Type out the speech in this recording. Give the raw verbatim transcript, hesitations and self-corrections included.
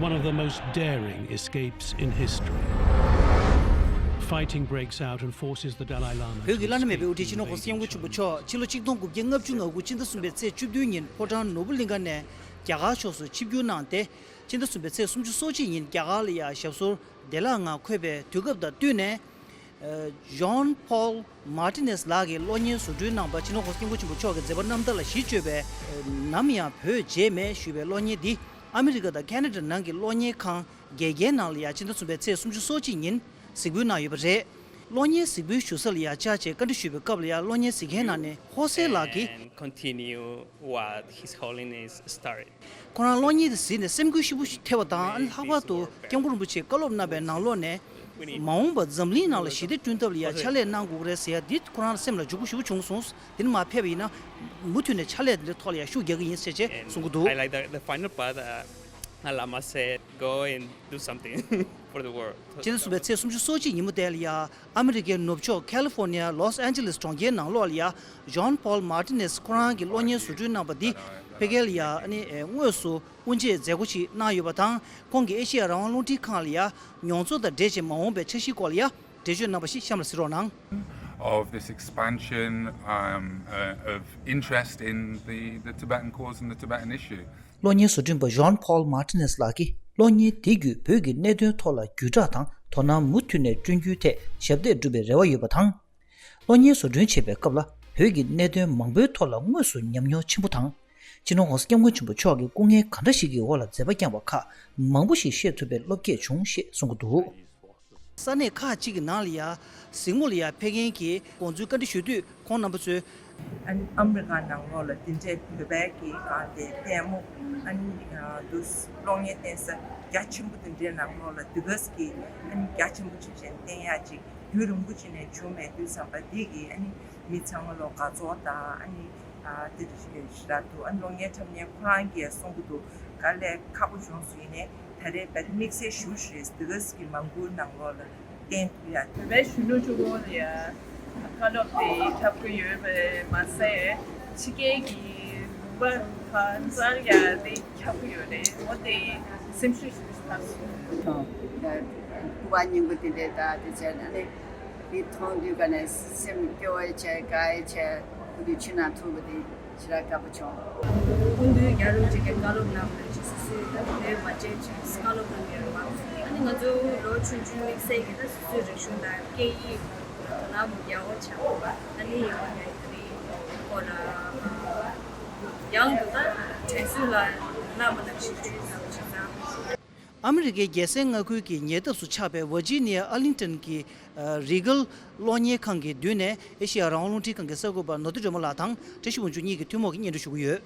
One of the most daring escapes in history. Fighting breaks out and forces the Dalai Lama བོད་ཀྱི་བླ་ན་མེད་པའི་དབུ་ཁྲིད་སྤྱི་ནོར་༧གོང་ས་༧སྐྱབས་མགོན་ཆེན་པོ་མཆོག་ཕྱི་ལོ་ཆིག་སྟོང་དགུ་བརྒྱ་ལྔ་བཅུ་ང་དགུ་ཕྱི་ཟླ་གསུམ་པའི་ཚེས་བཅུ་བདུན་ཉིན་ཕོ་བྲང་ནོར་བུ་གླིང་ཁ་ནས་རྒྱ་གར་ཕྱོགས་སུ་ཆིབས་བསྒྱུར་གནང་སྟེ། ཕྱི་ཟླ་གསུམ་པའི་ཚེས་སུམ་ཅུ་སོ་གཅིག་ཉིན་རྒྱ་གར་ལ་ཡང་ཞབས་སོར་བདེ་བླག་ངང་འཁོད་པའི་དུས་སྐབས་དང་བསྟུན་ནས། ཨ། Jean Paul Martinez ལགས་ཀྱིས་གློག་བརྙན་བཟོ་སྐྲུན་གནང་བ། སྤྱི་ནོར་༧གོང་ས་༧སྐྱབས་མགོན་ཆེན་པོ་མཆོག་གི་མཛད་པ་རྣམ་ཐར་ལ་གཞི་བཅོལ་བའི་ནམ་ཡང་བོད་མཇལ་མེད་ཞུས་པའི་གློག་བརྙན་འདི་ཨ་མི་རི་ཀ་དང་ཁེ་ན་ཌ་ནང་གི་གློག་བརྙན་ཁང་བརྒྱད་བརྒྱའི་ནང་ལ་ཡང་ཕྱི་ཟླ་གསུམ་པའི་ཚེས་སུམ་ཅུ་སོ་གཅིག་ཉིན་གཟིགས་འབུལ་གནང་ཡོད་པ་རེད། གློག་བརྙན་གཟིགས་འབུལ་ཞུ་ས་ལ་ཡང་བཅར་བྱས་བཀའ་འདྲི་ཞུས་པའི་སྐབས་ལ་ཡང་གློག་བརྙན་གཟིགས་མཁན་ནང་ནས་ཧོ་སེ་ལགས་ཀྱིས། And continue what His Holiness started. ཁོ་རང་གློག་བརྙན་དེ་གཟིགས་ནས་སེམས་འགུལ་ཞེ་པོ་ཞིག་ཐེབས་པ་དང་། ཨ་ནི་ལྷག་པར་དུ་༧སྐྱབས་མགོན་རིན་པོ་ཆེས་བཀའ་སློབ་གནང་བའི་ནང་ལོགས་ནས། མ་འོངས་པར་འཛམ་གླིང་ནང་ལ་ཞི་བདེ་བསྐྲུན་ཐབས་ལ་ཡང་ཕྱག་ལས་གནང་དགོས་ཀྱི་རེད་ཟེར་ཡ་འདི་ཁོ་རང་ལ་སེམས་ལ་འཇུག་པོ་ཞེ་པོ་བྱུང་སོང་། དེ་ནས་མར་ཕེབས་པ་ཡིན་ན་མུ་མཐུད་ནས་ཕྱག་ལས་འདི་འདྲའི་ཐོག་ལ་ཡང་ཤུགས་རྒྱག་གི་ཡིན་ཟེར་བྱས་གསུང་གི་འདུག I like the, the final part. Uh, Lama said, "Go and do something for the world." ཕྱི་ཟླ་གསུམ་པའི་ཚེས་སུམ་ཅུ་སོ་གཅིག་ཉིན་མོ་དེ་ལ་ཡང་ཨ་མི་རི་ཀའི་ནུབ་ཕྱོགས་ཁ་ལི་ཧྥོར་ནི་ཡ་ལོས་ཨན་ཇེ་ལིས་གྲོང་ཁྱེར་ནང་ལོགས་ལ་ཡང་ཇོན་ཕོལ་མར་ཏི་ནེས་ཁོ་རང་གི་གློག་བརྙན་བཟོ་སྐྲུན་གནང་བ་འདི་ཕ་གིར་ལ་ཡང་ཨ་ནི་དངོས་སུ་དབུ་འབྱེད་མཛད་སྒོ་ཞིག་གནང་ཡོད་པ་དང་། ཁོང་གིས་ཨེ་ཤེ་ཡ་རང་དབང་རླུང་འཕྲིན་ཁང་ལ་ཡང་མྱོང་ཚོར་དང་འབྲེལ་བྱས་མ་འོངས་པའི་འཆར་གཞིའི་སྐོར་ལ་ཡང་འགྲེལ་བརྗོད་གནང་བ་ཞིག་གཤམ་ལ་གཟིགས་རོགས་གནང་། Of this expansion, um, uh, of interest in the, the Tibetan cause and the Tibetan issue. གློག་བརྙན་བཟོ་སྐྲུན་པ་ཇོན་ཕོལ་མར་ཏི་ནེས་ལགས་ཀྱིས་གློག་བརྙན་དེ་བརྒྱུད་བོད་ཀྱི་གནད་དོན་ཐོག་ལ་བརྒྱུད་བསྒྲགས་དང་དོ་སྣང་མུ་མཐུད་ནས་བསྐྲུན་རྒྱུའི་ཐད་ཞབས་འདེགས་སྒྲུབ་པའི་རེ་བ་ཡོད་པ་དང་། གློག་བརྙན་བཟོ་སྐྲུན་བྱེད་པའི་སྐབས་ལ་བོད་ཀྱི་གནད་དོན་མང་པོའི་ཐོག་ལ་དངོས་སུ་ཉམས་མྱོང་ཆེན་པོ་དང་། སྤྱི་ནོར་༧གོང་ས་༧སྐྱབས་མགོན་ཆེན་པོ་མཆོག་གིས་སྐུ་ངལ་ག་འདྲ་ཞིག་གི་འོག་ལ་མཛད་པ་བསྐྱངས་པ་ཁག་མང་པོ་ཞིག་ཤེས་ཐུབ་པའི་བློ་སྐྱེད་བྱུང་ཞེས་གསུང་གི་འདུག་ས་གནས་ཁག་ཅིག་གི་ནང་ལ་ཡང་གཟིགས་མོ་ལ་ཡང་ཕེབས་མཁན་གྱི་དགོངས་ཚུལ་བཀའ་འདྲི་ཞུ་དུས། ཁོང་རྣམ་པ་ཚོས། ཨ་ནི་ཨ་མི་རི་ཀ་ནང་ལོགས་ལ་འདི་འདྲའི་བོད་པའི་གི་གང་དེ་ལྟད་མོ། ཨ་ནི་ཨ་འདུག་གློག་བརྙན་བསྟན་ས་རྒྱ་ཆེན་པོ་འདི་འདྲའི་ནང་ལོགས་ལ་འདི་ག་ས་གི་ཨ་ནི་རྒྱ་ཆེན་པོ་ཆེ་ཆེན་བསྟན་ཡག་ཅིག་རྒྱུན་རིང་པོ་ཅིག་ནས་བྱུང་མེད་དུས་ཙམ་པ་འདི་གི་ཨ་ནི་མི་ཚང་མ་ལོ་དགའ་ཚོར་དང་། ཨ་ནི་ཨ་འདི་འདྲ་ཞིག་རེད་ཞེ་དྲག་འདུག་ཨ་ནི་གློག་བརྙན་འཁྲབ་མཁན་ཁོ་རང་གིས་གསུང་གི་འདུག་དཀའ་ལས་ཁག་པོ་བྱུང་སོང་། ཡིན་ནའི་ད་རེས་བལ་དམིགས་བསལ་ཞུ་ཞེས་འདི་ག་ས་གི་མང་པོའི་ནང་ལོགས་ལ་བསྟན་ཐུབ་ཡ། བོད་པའི་གཞོན་ནུ་གཅིག་པོ་ལ་ཡ་བཀའ་སློབ་དེ་འཁྲབ་གི་ཡོད་པས་མ་ཟད། ཕྱི་རྒྱལ་གྱི་ལུང་པ་གང་སར་ཡ་དེ་འཁྲབ་གི་ཡོད་རེད། འོ་དེ་སེམས་ཤུགས་ཞིག་ཐོབ་སོང་། སྐུ་པར་རྙིང་པ་དེ་འདྲས་དང་དེ་བྱས་ན་ནི་དེ་མཐོང་དུས་ཀ་ནས་སེམས་སྐྱོ་བའི་ཆེད་དགའ་བའི་ཆེད་ཁོ་ཚོས་ཕྱི་ནང་ཐུག་པ་དེ། ཞེ་དྲག་དགའ་པོ་བྱུང་། སྐུ་མདུན་རྒྱལ་བ་རིན་པོ་ཆེ་གིས་བཀའ་སློབ་གནང་བ་ནང་བཞིན་སོ་སོའི་ད་བོད་མ་བྱན་ཆེད་བཀའ་སློབ་གནང་གི་ཡོད་རེད་པ། ཨ་ནི་ང་ཚོ་ལོ་ཆུང་ཆུང་དམིགས་བསལ་གྱི་ད་སོ་སོའི་རིག་གཞུང་དང་སྐད་ཡིག་དོ་སྣང་མི་རྒྱག་པ་ཆགས་པ། ཨ་ནི་ཡང་ཡང་དེའི་སྐོར་ལ་ཡང་དུ་ད་དྲན་གསོ་ལ་གནང་བ་ནང་བཞིན་བྱུང་ཡོད་པ་བྱས་ཙང་། ཨ་མི་རི་ཀའི་རྒྱལ་སའི་མངའ་ཁུལ་གྱི་ཉེ་འདབས་སུ་ཆགས་པའི་ཝར་ཇི་ནི་ཡ་ཨར་ལིང་ཏོན་གྱི་རི་གལ་གློག་བརྙན་ཁང་གི་མདུན་ནས་ཨེ་ཤེ་ཡ་རང་དབང་རླུང་འཕྲིན་ཁང་གི་གསར་འགོད་པ་ནོར་བུ་སྒྲོལ་མ་ལགས་དང་བཀྲ་ཤིས་ཕུན་ཚོགས་གཉིས་ཀྱིས་ཐུན་མོང་གི་སྙན་སྒྲོན་ཞུ་གི་ཡོད།